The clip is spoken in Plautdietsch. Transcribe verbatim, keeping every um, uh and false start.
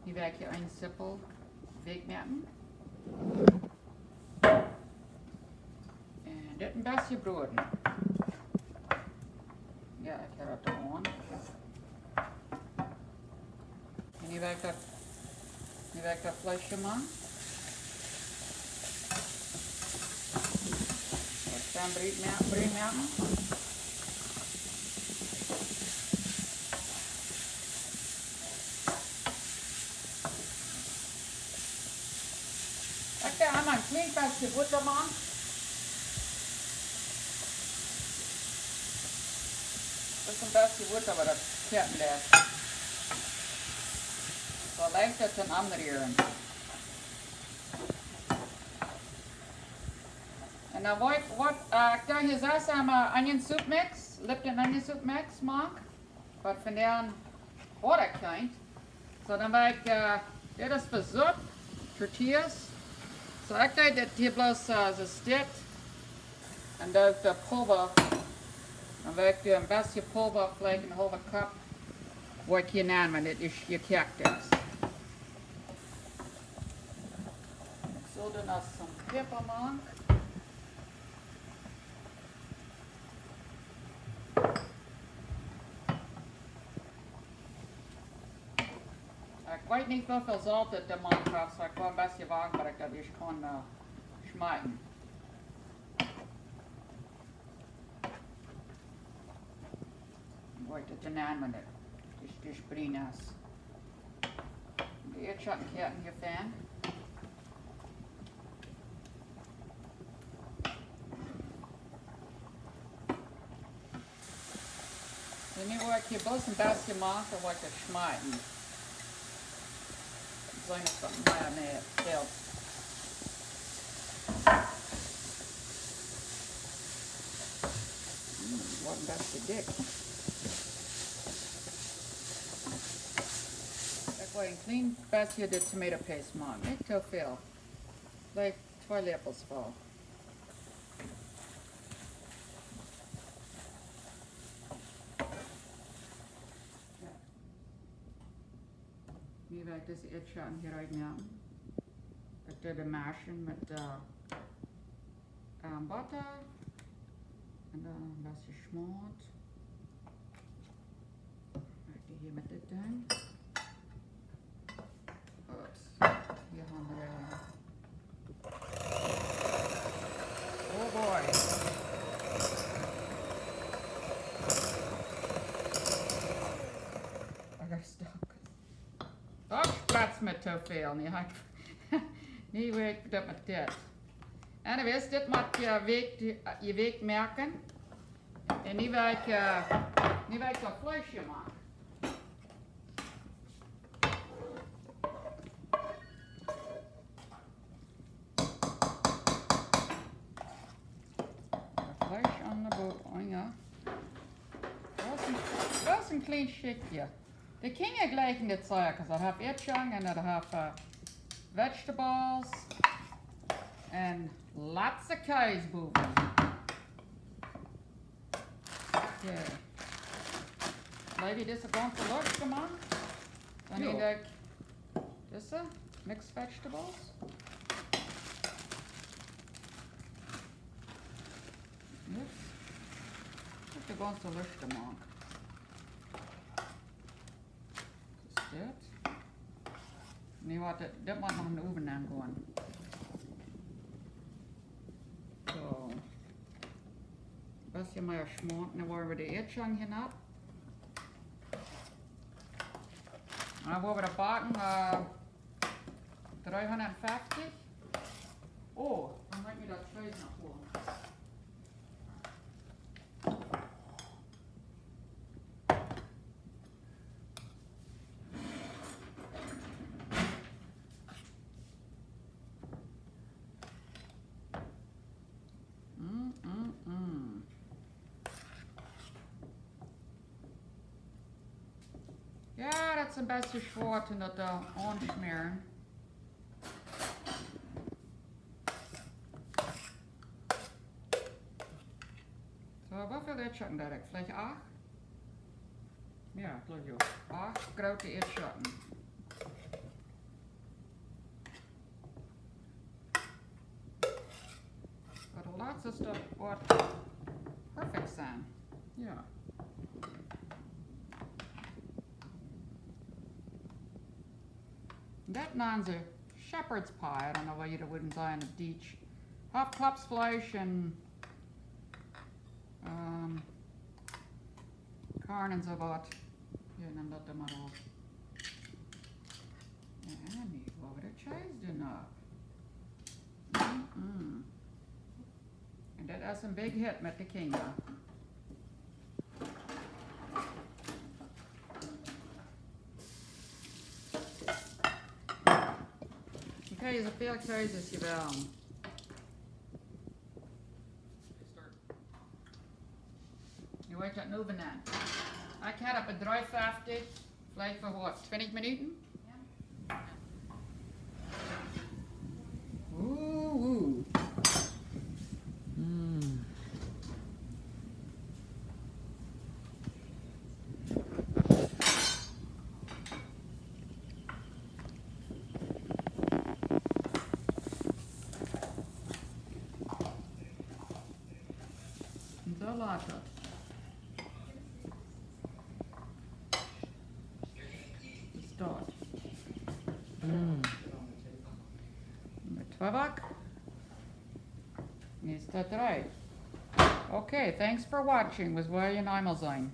Nu woa ekj hia een Sippel weekj moaken. Un dit een bät broden. Jo, ekj hab daut aun. Un nu woa ekj daut, nu woa ekj daut Fleesch hia moaken. Daut dan brunt moa-, brunt moaken. Ekj doo emma een kjlien bät Botta mank. Daut es een bät Botta, oba daut kjikj nich. Soo leicht daut dan aunrieren. Un dan woa ekj, waut, eh, ekj doo hia sest emma onion soup mix, Lipton onion soup mix mank. Waut von dän haud ekj kjeent. Soo, dan woa ekj, eh, dit es fa Supp, tortillas. Soo, ekj deed dit hia bloos, eh, soo dit. Un dan de Pulva. Dan woa ekj een bät Pulva, veleicht een haulwen Cup, woa ekj hia nämen, wan dit es jekoakt es. Ekj saul dan noch soon Päpa mank. Ekj weet nich woo väl Solt et doa mank haft, soo ekj woa een bät wachten, oba ekj doo ieescht gewoon, eh, schmakjen. Woa ekj daut dan nämen, wan et, et, et brunt es. De Eadschocken kjikjen hia fein. Un nu woa ekj hia bloos een bät mank, dan woa ekj daut schmakjen. Soo, daut es waut mea, mea fält. Mm, woat een bät dikj. Ekj woa een kjlien bät de tomato paste mank, nich too väl. Veleicht twee Läpels voll. Nu woa ekj dise Eadschocken hia rutmoaken. Ekj doo dee mashen met, eh, eh, Botta. Un dan een bät Schmaunt. Ekj doo hia met dit doonen. Oops. Hia haben wie, oh boy. I got stuck. Daut es Plaz met too väl. Nu ha ekj, nu woa ekj daut met dit. Anyways, dit mott je weekj, je weekj moaken. Un nu woa ekj, eh, nu woa ekj daut Fleesch hia moaken. Daut Fleesch aun de Bo-, oh jo. Daut es een, daut es een kjlien Stekj. De Kjinja jlikjen dit sea, 'cause daut haft Eadschocken un daut haft, eh, vegetables un lots of Kjees bowen. Okay. Maybe dise gaunze Lust mank. Dan Jo. Neem ekj dise mixed vegetables. Ups. Dise gaunze Lust mank. Daut es dit. Nu woat dit, dit mott noch enne Owen aungonen. Soo. Bät mea Schmaunt. Dan woa wie de Eadschocken hia opp. Dan woa wie daut backen, eh, dreehundatfeftich. Oh, dan motten wie daut Fleesch noch holen. Mm, mm, mm. Jo, daut es een bät schwoa om daut to aunschmäaren. Soo, woo väl Eadschocken deed ekj? Veleicht acht? Jo, jleew ekj uk. Acht groote Eadschocken. Daut woat perfekt sennen. Jo. Daut nanen see Shepherd's Pie. I don't know why you wouldn't buy in a beach. Haft Klopsfleesch un, um, Korn un soo waut. Jo, nemm daut dan mau opp. Jo, nu woa wie de Cheese doa opp. Mm-mm. Un daut es een big hit met de Kjinja. Okay, soo väl Cheese aus jie wellen. Jie woaren daut nu benenn. Ekj haud opp een dree feftich, veleicht fa waut, twintich Minuten? Ooh, ooh. Mm. Un soo lat daut. Daut. Mm. Met Twabak. Nu es daut reed. Okay, thanks for watching. Wie woaren ons emol seenen.